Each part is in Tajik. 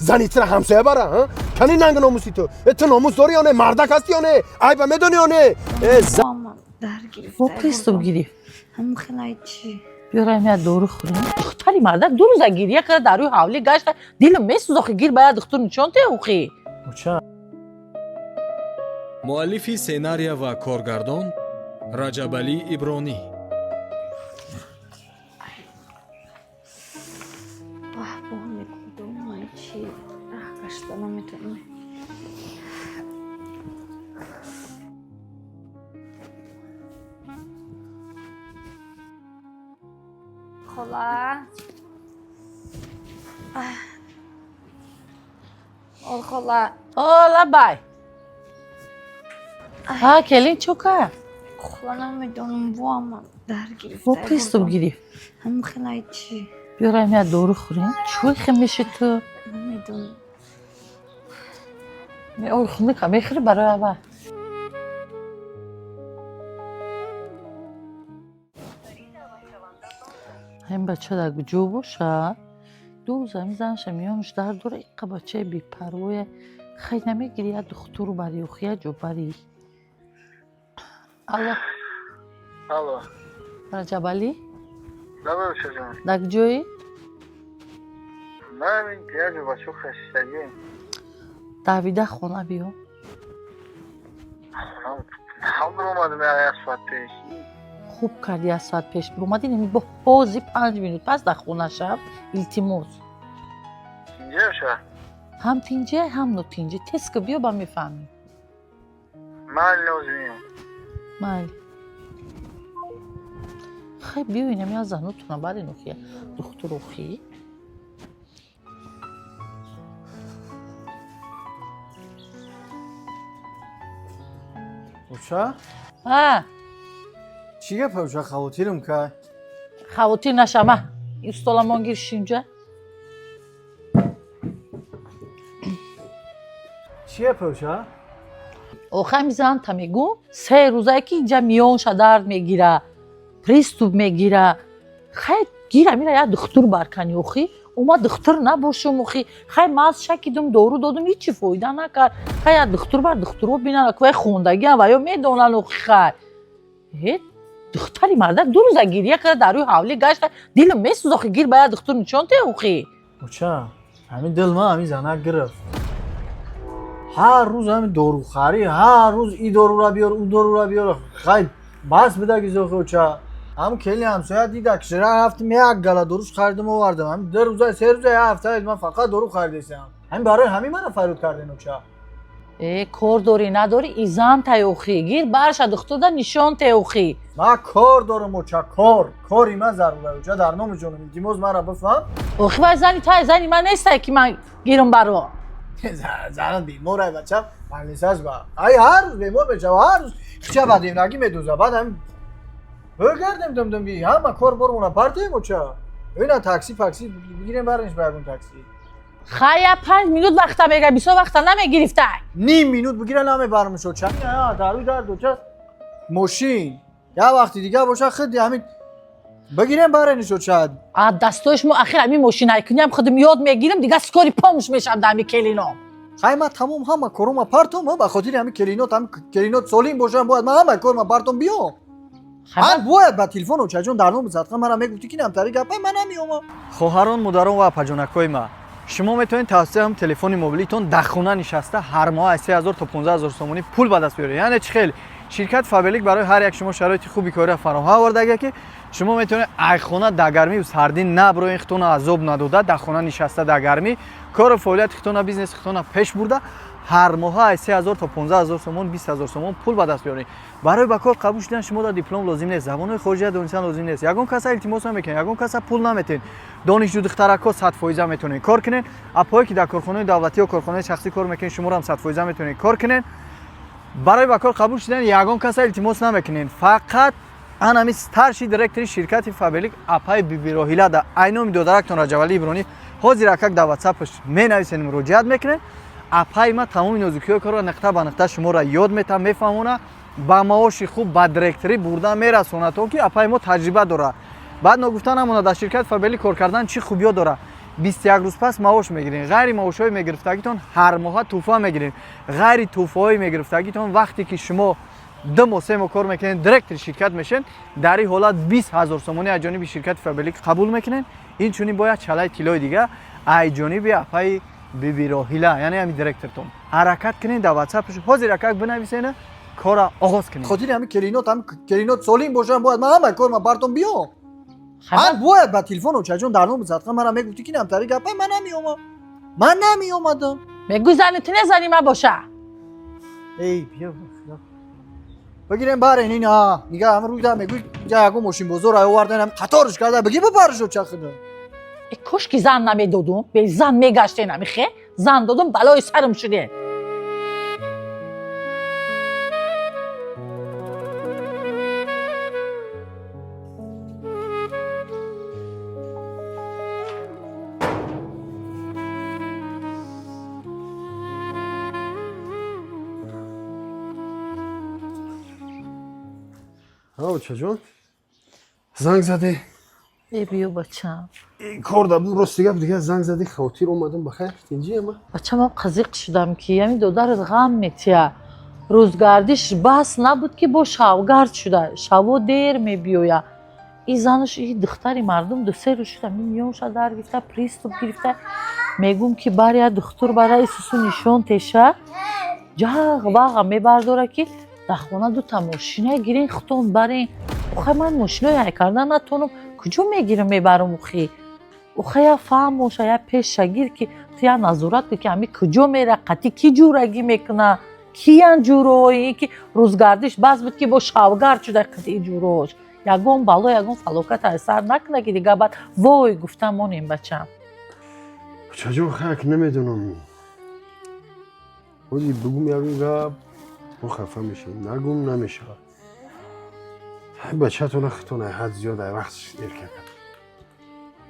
Зани тира ҳамсоя бара, ҳа? Кани нанг номуси ту? Э, ту номус дорӣ ё не? Мардак ҳастӣ ё не? Айба медонӣ ё не? Э, Бо приступ гирифт. Биёрам як дору хӯрем. Духтари мардак ду рӯза гирия карда, дар рӯи ҳавлӣ гашта, дилам месӯза. Охи, гир ба як духтур нишон те, охи. Оча. Муаллифи сценария ва коргардон Раҷабалӣ Ибронӣ. Хола. Ол хола. О, лабай. Ҳа, келин, чӯ кард? Хола, намедонам, буама дар гирифта. Бо приступ гирифт. Ҳам хелай чи? Биёрам як дору хӯрем. Чӯй хе меши ту? Намедонам. Ой, хунука мехӯри барои аввал. Ҳамин бача дар куҷо бошад? Ду рӯз ҳамин занша миёнаш дард дора, иқа бачаи бепарвоя. Хай, намегири як духтуру бари, охи, як ҷо бари. Алло. Алло. Раҷабалӣ? Лабай, очаҷон. Дар куҷоӣ? Ман як ҷо бачо хастагӣ. Давида хона биё. Ҳам омадам як соат пеш. Хуб кардӣ, як соат пеш биромадӣ. Неми бо ҳози 5 минут пас дар хона шав, илтимос. Тинҷа оша? Ҳам тинҷа, ҳам нотинҷа. Тез ки биё, ба мефаҳмӣ. Ман лозимем. Майли, хай, биё, инами аз занотуна барин, охи, духтур, охи. Оча? А? Чӣ гап, оча, хавотирам кай? Хавотир нашама, ин столамон гир, шинҷа. Чӣ гап, оча? Охи, ҳами занта мегум, 3 рӯзае ки инҷа миёнша дард мегира, приступ мегира. Хай, гира, мира як духтур баркани, охи. Ума духтур набошум, охи. Хай, маз шакидум, дору додум, ҳичи фоида накард. Хай, як духтур бар, духтурҳо бинан, вай хондагиам, ва ё медонанд, охи. Хай, э, духтари мардак ду рӯза гирия карда, дар рӯи ҳавлӣ гашта, дилам месӯза. Охи, гир ба як духтур нишон те, охи. Оча, ҳамин дил ман ҳамин занак гирифт. Ҳар рӯз ҳамин дорухарӣ, ҳар рӯз и дорура биёр, ӯ дорура биёр. Хай, бас бидаги зохи, оча. Ҳам кели ҳамсоя дида кишра рафтим, як гала доруш харидим, овардам. Ҳамин 2 рӯза, 3 рӯза, як ҳафта ман фақат дору харидесам. Ҳамин барои ҳамин мана фарёд карден, оча. Э, кор дорӣ, надорӣ, изан тай, охи, гир барша, духтурда нишон те, охи. Ман кор дорам, оча, кор, кори ман зарура, оча, дар номи ҷонам, илтимос, мара бифаҳм. Охи, вай зани тай, зани ман нестай, ки ман гирам баро. Занат беморай, бача, больницаш ба. Ай, ҳар рӯз бемор мешава, ҳар рӯз хича ба девнагӣ медуза. Баъд ҳамин бигардем, дум би ҳама кор бормона партем, оча. Ина такси пакси бигирем, барниш ба ягон такси. Хай, я 5 минут вақта мега, бисёр вақта намегирифтай. Ним минут бигира, намебармш, оча. Дарӯи дард, оча, мошин як вақти дига боша, худи ҳамин бигирем, барениш, оча. А дастои шумо ахир ҳамин мошинайкуниам худам ёд мегирам, дига скорый помощь мешавам дар ҳами келином. Хай, ман тамом ҳама корома партом, ба хотири ҳамин келинот, ҳамин келинот солим бошам, бояд ман ҳама корма партом биём. Ҳар бояд ба телефон, очаҷон, дар номи садқа мара мегуфтӣ, ки намтари гапай, ман намеомам. Хоҳарон, модарон ва апаҷонакҳои ман, шумо метавонед тавассути ҳам телефони мобилитон дар хона нишаста ҳар моҳ аз 3000 то 15 000 сомонӣ пул ба даст биёред. Яъне чӣ хел? Ширкат Фаберлик барои ҳар як шумо шароити хуби кориро фароҳам овардага, ки шумо метавонед ай хона дар гармию сардӣ наброен, худтона азоб надода, дар хона нишаста, дар гармӣ кору фаъолияти худтона, бизнеси худтона пеш бурда, ҳар моҳа аз 3000 то 15 000 сомон, 20 000 сомон пул ба даст биёред. Барои ба кор қабул шудан шумо дар диплом лозим нест, забонҳои хориҷия донистан лозим нест, ягон каса илтимос намекунед, ягон каса пул наметиҳед. Донишҷӯ духтаракҳо 100% метавонед кор кунед. Апҳое, ки дар корхонаи давлатӣ ё корхонаи шахсӣ кор мекунед, шуморо ҳам 100% метавонед кор кунед. Барои ба кор қабул шудан ягон каса илтимос намекунед, фақат анами старший директори ширкати Фаберлик, апаи Бибироҳила, да айноми додарактон Раҷабалӣ Ибронӣ ҳозир акак дар ватсапаш менависед, муроҷиат мекунед. Апаи ма тамоми нозукиҳои корро нуқта ба нуқта шуморо ёд метавад, мефаҳмонад, ба маоши хуб, ба директорӣ бурда мерасонад, то ки апаи мо таҷриба дорад. Баъд ногуфта намонад, дар ширкати Фаберлик кор кардан чӣ хубиё дорад. 21 рӯз пас маош мегирен. Ғайри маошҳои мегирифтагитон ҳар моҳа тӯҳфа мегирен. Ғайри тӯҳфаҳои мегирифтагитон вақте ки шумо 2 моҳ 3 моҳ кор мекунед, директори ширкат мешен, дар ин ҳолат 20 ҳазор сомонӣ аз ҷониби ширкати Фаберлик қабул мекунед. Инчунин бояд чалаи тиллои дига аз ҷониби апаи Биби Роҳила, яъне ҳамин директортон. Ҳаракат кунед дар WhatsApp ҳозир акак бинависена, кора оғоз кунед. Хотири ҳамин келинот, ҳамин келинот солим бошанд, бояд ман ҳамаи кор ман бартон биём. Ман бояд ба телефон очаҷон дар ном садқа мара мегуфтӣ ки намтари гапа ман намеомам. Ман намеомадам. Мегӯй зани ту не зани ма боша. Эй, биё. Бигирем барен ина. Нига ҳам рӯй да мегӯй ҷа ягон мошинбозор ай овардан ҳам қаторш карда бигир бибарш очахида. Э, кош ки зан намедодум, бе зан мегаштен амихе, зан додум балои сарам шуде. Очаҷон, занг задӣ? Э, биё бачам. Кор дабум, рости гап, дига занг задӣ, хотир омадам. Бахайр, тинҷи ама? Бачам, ам қазиқ шудам ки ҳамин додарат ғам метия. Рӯзгардиш бас набуд ки бо шавгард шуда, шаво дер мебиёя. И занаш, и духтари мардум 2-3 рӯз шуда миёнша дар гирифта, приступ гирифта. Мегум ки бар я духтур бара исусу нишон теша, ҷағ ваға мебардора ки дар хона дута мошина гирин, хутон барин. Охай, ман мошинои ҳай кардан натонам, куҷо мегирам мебарам охи? Охай, я фаҳм боша, я пеш шагир ки ту я назорат ки ҳами куҷо мера, қатӣ ки ҷурагӣ мекуна, киян ҷурои ки рӯзгардиш бас буд ки бо шавгард шуда қатъи ҷурош. Ягон бало, ягон фалокат аз сар накуна ки дига баъд вой гуфта монем, бачам. Очаҷон, хак намедонам. Ҳози бигум ягон гап, мо хафа мешавем, нагум намешавад. Бачатона хитона ҳад зиёд ай вақт эрка кард.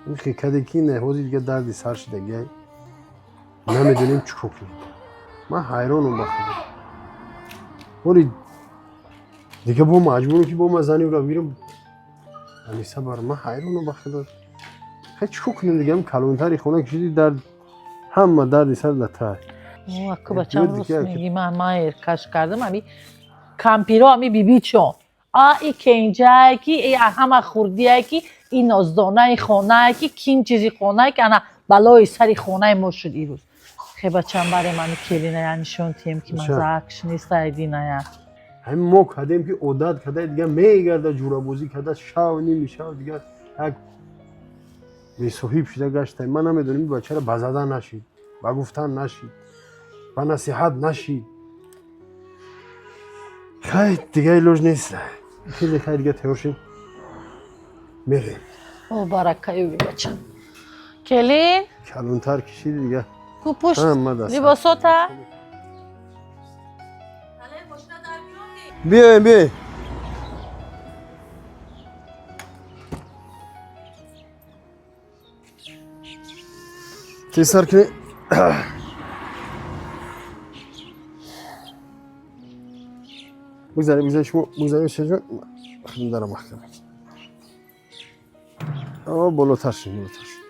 Ин хикаде ки не, ҳози дига дарди сар шидагиай, намедонем чӣ кор кунем. Ман ҳайронам ба худо. Ҳоли дига бо маҷбурам ки бо ман зани ӯро бигирам Аниса бар. Ман ҳайронам ба худо. Хай, чӣ кор кунем дига? Калонтари хона кишиди, дард ҳама дарди сар дар тай. Аку бачам, рост мегӣ, ман эркаш кардам. Ами кампиро, ами бибичон, а и кенҷае ки и ҳама хурдие ки и ноздонаи хонае ки ким чизи хонае ки ана балои сари хонаи мо шуд ирӯз. Хе бачам, барем ами келиная нишон тием ки мазаакш нест айдиная. Ҳамин мо кардем ки одат карда, дига мегарда, ҷурабозӣ карда, шав ними шав дига як бесоҳиб шуда гашта. Ман намедонам, бачаро ба задан нашид, ба гуфтан нашид, ба насиҳат нашид. Хай, дига илоҷ нест. Хеле хай, дига тайёр шем, мерем. О, баракаю, бачам. Келин. Калонтар кишиди дига. Купуш либосота. Биёем, биёем. Тезтар кунед. Бигзаред, бигзаред, шумо бигзаред, шаҷон, худам дарам маҳкам. О, болотар шин, болотар шин.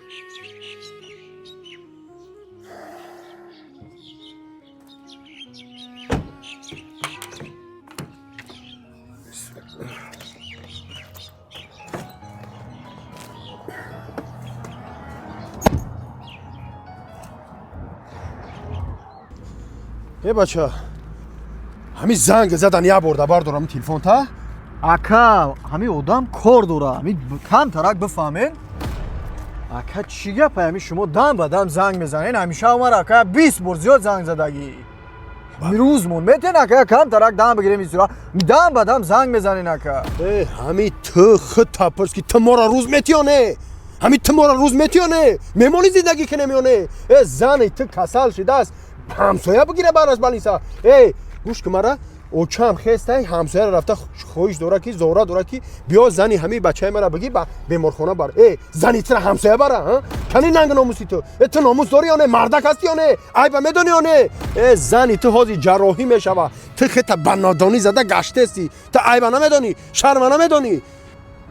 Э, бача, ҳамин занг задан як борда бардорам телефон та. Ака, ҳамин одам кор дора, ҳамин камтарак бифаҳмен. Ака, чӣ гапа, ҳамин шумо дам ба дам занг мезанен, ҳамеша омар ака 20 бор зиёд занг задагӣ. Рӯзмон метен ака, камтарак дам бигирем исура, дам ба дам занг мезанен ака. Э, ҳамин ту худ тапурс ки ту моро рӯз метиёне. Ҳамин ту моро рӯз метиёне. Мемонӣ зиндагӣ кунем ё не? Э, зани ту касал шудааст, ҳамсоя бигира бараш балиса. Э, гӯш кун мара, очам хестай, ҳамсояро рафта хоҳиш дора ки зора дора ки биё зани ҳамин бачаи мара бигӣ ба беморхона бар. Э, зани тура ҳамсоя бара, кани нанг номуси ту? Э, ту номус дорӣ ё не? Мардак ҳастӣ ё не? Айба медонӣ ё не? Э, зани ту ҳозир ҷарроҳӣ мешава, ту хета ба нодонӣ зада гаштестӣ, ту айба намедонӣ, шарма намедонӣ.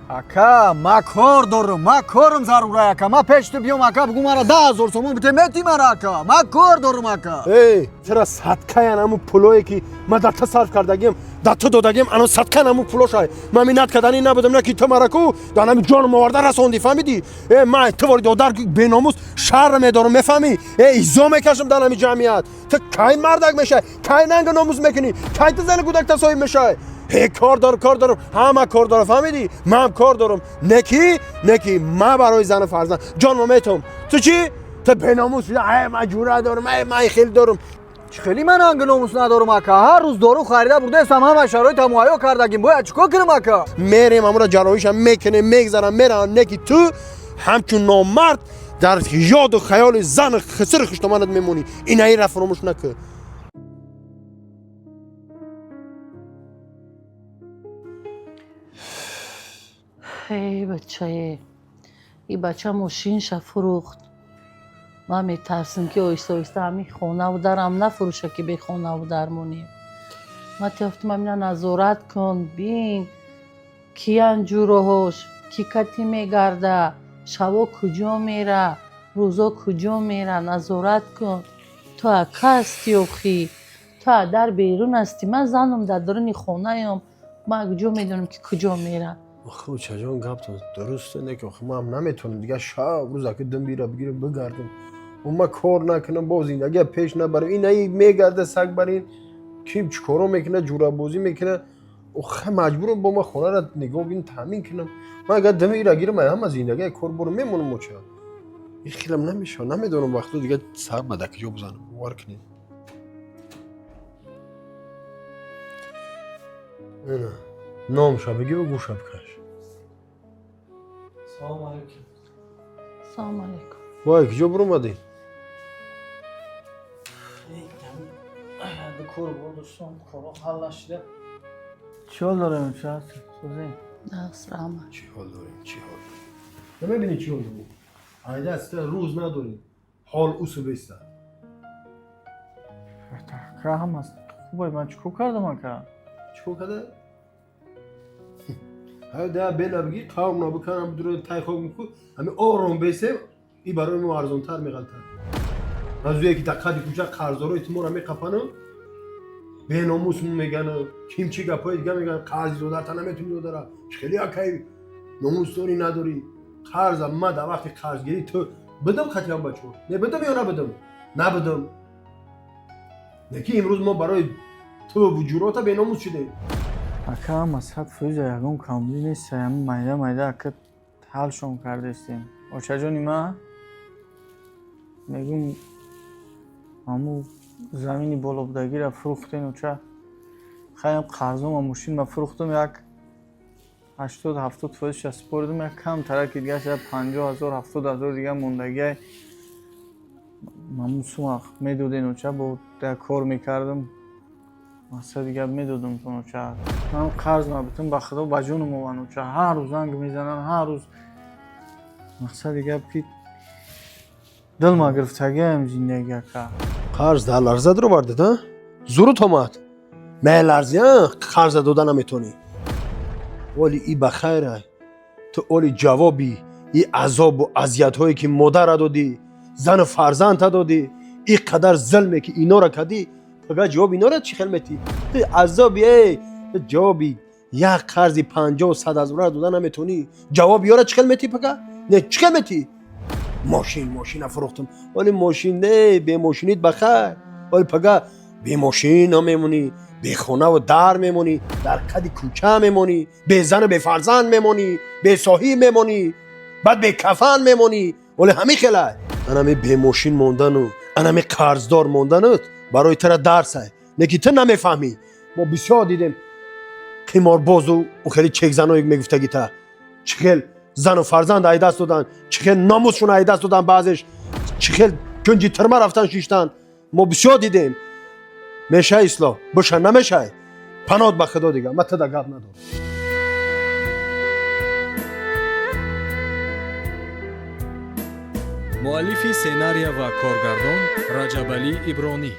Ака, ма кор дорам, ма корам зарура, ака. Ма пеш ту биём, ака, бугу мара 10 000 сомон бите, мети мара, ака. Ма кор дорам, ака. Эй, чара садкаян ҳамун пулое ки ман дар ту сарф кардагиам, дар ту додагиам, ано садкан ҳамун пулошай. Ман миннат кардани набудам, на ки ту мара ку дар ҳами ҷоном оварда расондӣ, фаҳмидӣ? Э, ман ту вори додар беномус шарр медорам, мефаҳмӣ? Э, изо мекашам дар ҳами ҷамъият. Ту кай мардак мешавӣ? Кай нанга номус мекунӣ? Кай ту зани кӯдакта соҳиб мешавӣ? Э, кор дорам, кор дорам, ҳама кор дорам, фаҳмидӣ? Ман кор дорам. Неки, неки, ман барои зану фарзанд ҷонмо метавам. Ту чӣ? Ту беномус шуда, э, ман ҷура дорам, э, ман хел дорам. Чӣ хеле ман анги номус надорам, ака? Ҳар рӯз дору харида бурдаестам, ҳама шароита муҳайё кардагим. Бояд чӣ кор кунам, ака? Мерем, ҳамура ҷарроҳишам мекунем, мегзарам, меравам. Неки ту ҳамчун номард дар ёду хаёли зану хисри хуштоманат мемонӣ. Инаира фуромӯш накун. Эй бачае, и бача мошинша фурӯхт. Ман метарсам, ки оҳиста оҳиста ҳамин хонаву дарам нафурӯша, ки бехонаву дар монем. Ман тиёфтум, ҳамина назорат кун, бин киян ҷуроҳош, ки кати мегарда, шаво куҷо мера, рӯзо куҷо мера, назорат кун. Ту ака ҳастӣ, охӣ, ту дар берун ҳастӣ, ман занам дар даруни хонаям, ман куҷо медонам, ки куҷо мера. Охи, чаҷон, гаптон дуруст, не ки охи ман наметавонам дигар шаб рӯз аки дим бира бигирам бигардам. Ма кор накунам, боз зиндагия пеш набарам. Инаи мегарда саг бар ин, ким чӣ коро мекунад, ҷурабозӣ мекунад. Охи маҷбурам бо ма хонара нигоҳ бин, таъмин кунам. Ман агар дими ира гирам, ҳама зиндагия кор борам, мемонам оча. Ин хелам намешавад, намедонам вақто дигар сар ба дар куҷо бизанам, бовар кунед. Ина номша бигӣ, гӯша бикаш. Салому алейкум. Салому алейкум. Вой, куҷо буромадӣ? Кор бор доштам, корҳо ҳал нашуда. Чӣ ҳол дорем, чӣ ҳаст? Созем? Раҳмат. Чӣ ҳол дорем, чӣ ҳол дорем? Намебинӣ чӣ ҳол дорем? Айда аста рӯз надорем, ҳол усу беста. Ака, ҳамаст хубай, ман чӣ кор кардам, ака? Чӣ кор карда? Ҳай да бела бигӣ, қавм набиканам, дуро тай хок меку, ҳами ором бесем, и барои мо арзонтар меғалтад. Аз ӯе ки дар қади кӯча қарздорои туморо меқапанам, беномус мегану, ким чӣ гапҳои дига меган, қарзи додарта наметуни додара, чӣ хеле акай номус дорӣ, надорӣ. Қарза ма дар вақти қарзгирӣ ту бидам хатиам бачо, не бидам ё набидам? Набидам. Неки имрӯз мо барои ту вуҷурота беномус шудем. Ака, ҳама 100%, ягон камбудӣ нест, ҳами майда майда, ака, ҳалшон кардестем. Очаҷони ма, мегум, ҳаму замини болобудагиро фурӯхтем, оча. Хаям қарзома мошинма фурӯхтам, як 80-70 фоизша супоридам, як кам тараки дигаша 50 000, 70 000 дига мондагиай. Ҳамун сума медоден, оча, бо як кор мекардам, мақсади гап, медодамтон, оча. Ман қарз набудам, ба худо, ба ҷонам ован, оча. Ҳар рӯз занг мезананд, ҳар рӯз. Мақсади гап, ки дилма гирифтагиам зиндагӣ, ака. Қарз дар ларза дуровардед, а зурут омад, меларзи, қарза дода наметонӣ. Оли и ба хайра, ту оли ҷавоби и азобу азиятҳое ки модара додӣ, зану фарзандта додӣ, и қадар зулме ки инора кардӣ, пага ҷавоби инора чӣ хел метӣ? Ту азоби, эй, ту ҷавоби як қарзи 50-100 ҳазора дода наметонӣ, ҷавоби ёра чӣ хел метӣ пага? Не, чӣ хел метӣ? Мошин, мошина фурӯхтам. Оли мошин не, бемошинит ба хайр, оли пага бемошина мемонӣ, бехонаву дар мемонӣ, дар қади кӯча мемонӣ, безану бефарзанд мемонӣ, бесоҳиб мемонӣ, баъд бекафан мемонӣ. Оли ҳамин хелай, анами бемошин мондану анами қарздор монданут барои тура дарсай, не ки ту намефаҳмӣ. Мо бисёр дидем қиморбозу хеле чекзаное мегуфтагита, чӣ хел зану фарзанд ай даст додан, чӣ хел номусшон ай даст додан, баъзеш чӣ хел кунҷи тирма рафтан шиштан. Мо бисёр дидем. Мешай ислоҳ боша, намешай, панот ба худо, дига ма туда гап надорам. Муаллифи сценария ва коргардон Раҷабалӣ Ибронӣ.